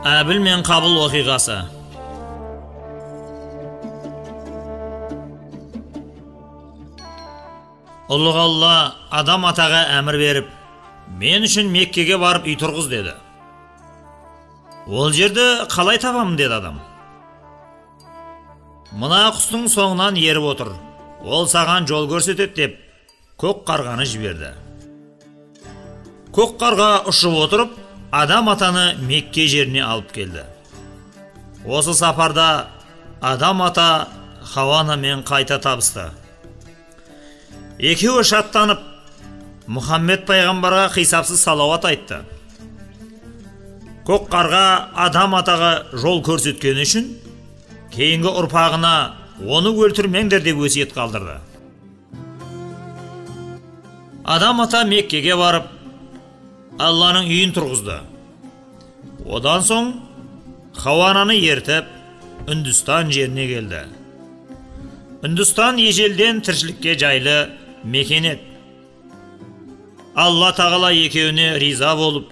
Әбіл мен Қабыл оқиғасы. Ұлық Алла Адам атаға әмір беріп, мен үшін Меккеге барып үй тұрғыз деді. Ол жерді қалай табамын деді адам. Мына құстың соңынан еріп отыр, ол саған жол көрсетеді деп көк қарғаны жіберді. Көк қарға ұшып отырып, Адам атаны Мекке жеріне алып келді. Осы сапарда Адам ата Хауанамен қайта табысты. Екеуі шаттанып, Мұхаммед пайғамбарға қисапсыз салауат айтты. Көк қарға Адам атаға жол көрсеткені үшін кейінгі ұрпағына оны өлтірмеңдер деп өсиет қалдырды. Адам ата Меккеге барып, Алланың үйін тұрғызды. Одан соң Хауананы ертіп, Үндістан жеріне келді. Үндістан ежелден тіршілікке жайлы мекен еді. Алла тағала екеуіне риза болып,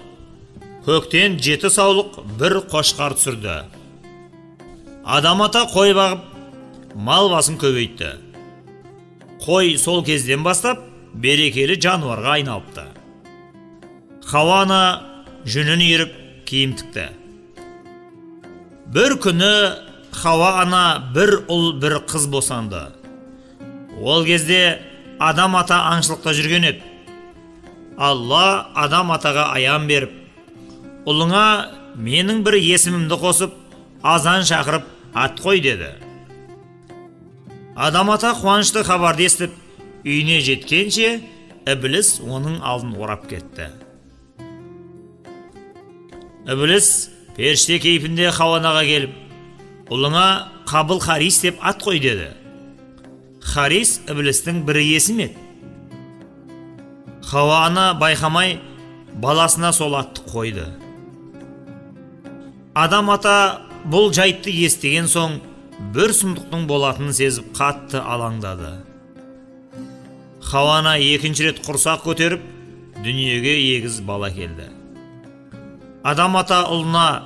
көктен 7 саулық бір қошқар түсірді. Адам ата қой бағып, мал басын көбейтті. Қой сол кезден бастап берекелі жануарға айналыпты. Хауана жүнін иіріп киім тікті. Бір күні Хауа ана бір ұл бір қыз босанды. Ол кезде Адам ата аңшылықта жүрген еді. Алла Адам атаға аян беріп, ұлыңа менің бір есімімді қосып, азан шақырып ат қой деді. Адам ата қуанышты хабарды естіп, үйіне жеткенше Ібіліс оның алдын орап кетті. Ібіліс періште кейпінде Хауанаға келіп, ұлыңа Қабыл Харис деп ат қой деді. Харис Ібілістің бір есімі еді. Хауа ана байқамай баласына сол атты қойды. Адам ата бұл жайтты естіген соң бір сұмдықтың болатынын сезіп қатты алаңдады. Хауа ана екінші рет құрсақ көтеріп, дүниеге егіз бала келді. Адам ата ұлына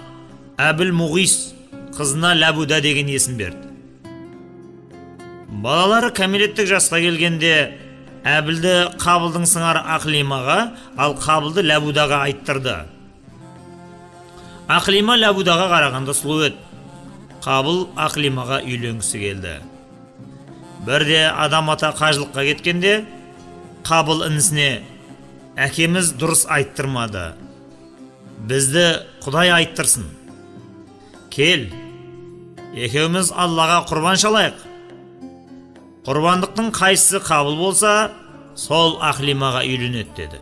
Әбіл Мұғис, қызына Ләбуда деген есім берді. Балалары кәмелеттік жасқа келгенде Әбілді Қабылдың сыңары Ақлимаға, ал Қабылды Ләбудаға айттырды. Ақлима Ләбудаға қарағанда сұлу еді. Қабыл Ақлимаға үйленгісі келді. Бірде Адам ата қажылыққа кеткенде Қабыл інісіне, әкеміз дұрыс айттырмады, бізді Құдай айттырсын. Кел, екеуміз Аллаға құрбан шалайық. Құрбандықтың қайсысы қабыл болса, сол Ақлимаға үйленеді деді.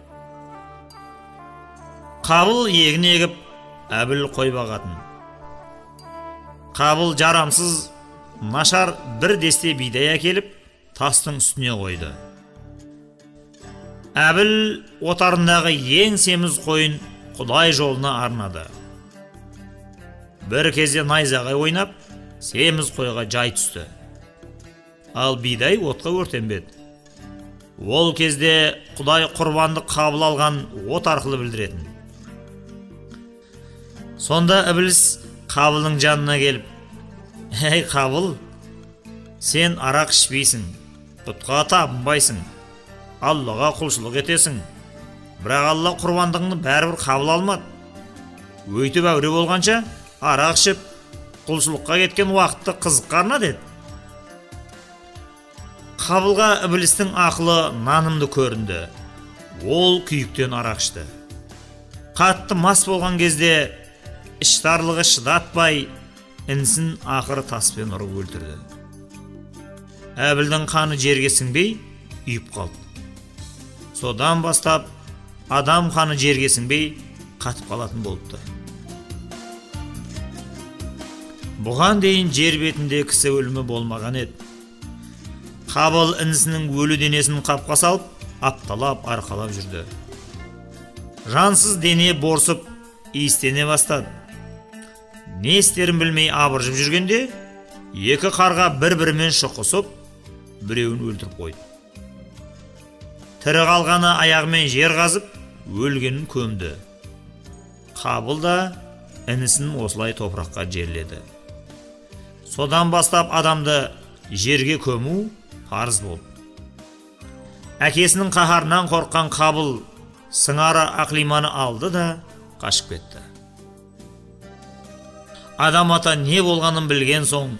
Қабыл егін егіп, Әбіл қой бағатын. Қабыл жарамсыз, нашар бір десте бидай әкеліп, тастың үстіне қойды. Әбіл отарындағы ең семіз қойын Құдай жолына арнады. Бір кезде найзағай ойнап, семіз қойға жай түсті. Ал бидай отқа өртенбеді. Ол кезде Құдай құрбандық қабыл алған от арқылы білдіретін. Сонда Ібіліс Қабылдың жанына келіп, әй Қабыл, сен арақ ішпейсің, бұтқа табынбайсың, Аллаға құлшылық етесің. Бірақ Алла құрбандығыңды бәрібір қабыл алмады. Өйтіп әуре болғанша арақ ішіп, құлшылыққа кеткен уақытты қызыққа арна деді. Қабылға Ібілістің ақылы нанымды көрінді. Ол күйіктен арақ ішті. Қатты мас болған кезде іштарлығы шыдатпай, інісін ақыры таспен ұрып өлтірді. Әбілдің қаны жерге сіңбей, үйіп қалды. Содан бастап адам қаны жерге сіңбей, қатып қалатын болыпты. Бұған дейін жер бетінде кісі өлімі болмаған еді. Қабыл інісінің өлі денесін қапқа салып, апталап арқалап жүрді. Жансыз дене борсып, иістене бастады. Не істерін білмей абыржып жүргенде, екі қарға бір-бірімен шұқысып, біреуін өлтіріп қойды. Тірі қалғаны аяғымен жер қазып, өлгенін көмді. Қабыл да, інісін осылай топыраққа жерледі. Содан бастап адамды жерге көму парыз болды. Әкесінің қаһарынан қорыққан Қабыл сыңары Ақлиманы алды да қашып кетті. Адам ата не болғанын білген соң,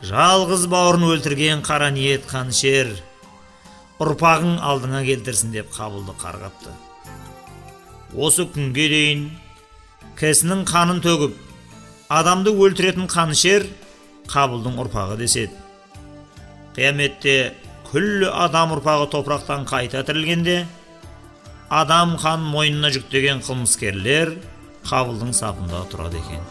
жалғыз бауырын өлтірген қара ниет қанішер, ұрпағың алдыңа келтірсін деп Қабылды қарғапты. Осы күнге дейін кісінің қанын төгіп, адамды өлтіретін қанішер Қабылдың ұрпағы деседі. Қияметте күллі адам ұрпағы топырақтан қайта тірілгенде, адам қан мойнына жүктеген қылмыскерлер Қабылдың сапында тұрады екен.